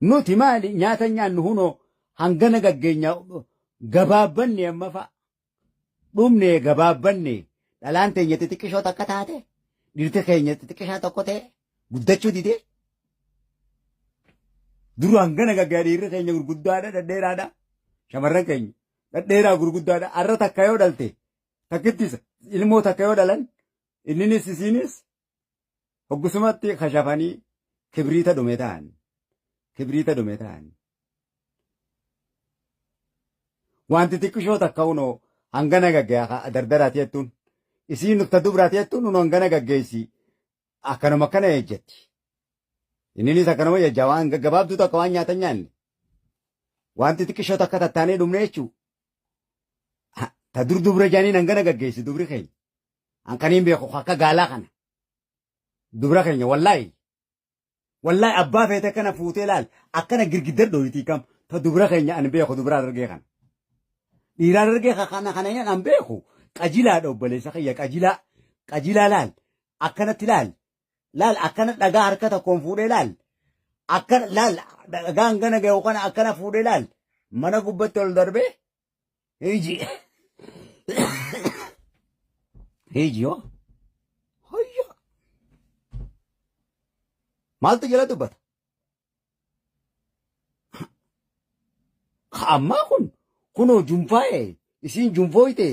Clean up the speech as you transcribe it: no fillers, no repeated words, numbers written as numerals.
Nuti maali nyaata nyaannu hunoo hangana gaggeenya gabaabbanne amma fa'a. Dhumne gabaabbanne dhalaan teenya xixiqqishoo takka taate dhirti keenya xixiqqishaa tokko ta'e guddachuu didee. Dura hangana gaggaa dhiirri keenya gurguddaadha dhedheeraadha. Shamarran keenya dhedheeraa gurguddaadha. Arra takka yoo dhalte takkittis ilmoo takka yoo dhalan inninis isiinis Hoggsumatti kashafanii kibriita dhume ta'an. Kibriita dhume ta'an. Wanti xiqqishoo takka unoo hangana gaggeessa dardaraati jettuun. Isiin ta dubraati jettuun unoo hangana gaggeessi. Akkanuma akkana ejjetti. Inninis akkanuma jejja waan gaggabaabduu takka waan nyaatan nyaanne. Wanti xiqqishoo takka tattaanee dhumne jechuu. Ta dur dubra jaaniin hangana gaggeessi dubri keenya. An kaniin beeku akka gaalaa kana. Dubra keenya wallaahi. Wallaahi abbaa feete kana fuutee laal akkana girgidda dhoyitii kam ta dubra keenya an beeku dubra argee kana. Dhiiraa argee kana kana an beeku qajilaadha obboleessa kiyya qajilaa qajilaa laal akkanatti laal laal akkana dhagaa harka tokkoon fuudhee laal akkana laal dhagaa hangana gahu kana akkana fuudhee laal mana gubbatti ol darbee Hiji. Hiji yoo. Hayya. Maaltu jala dubbata? Ammaa kun kunoo junfaa'e isiin junfooyte.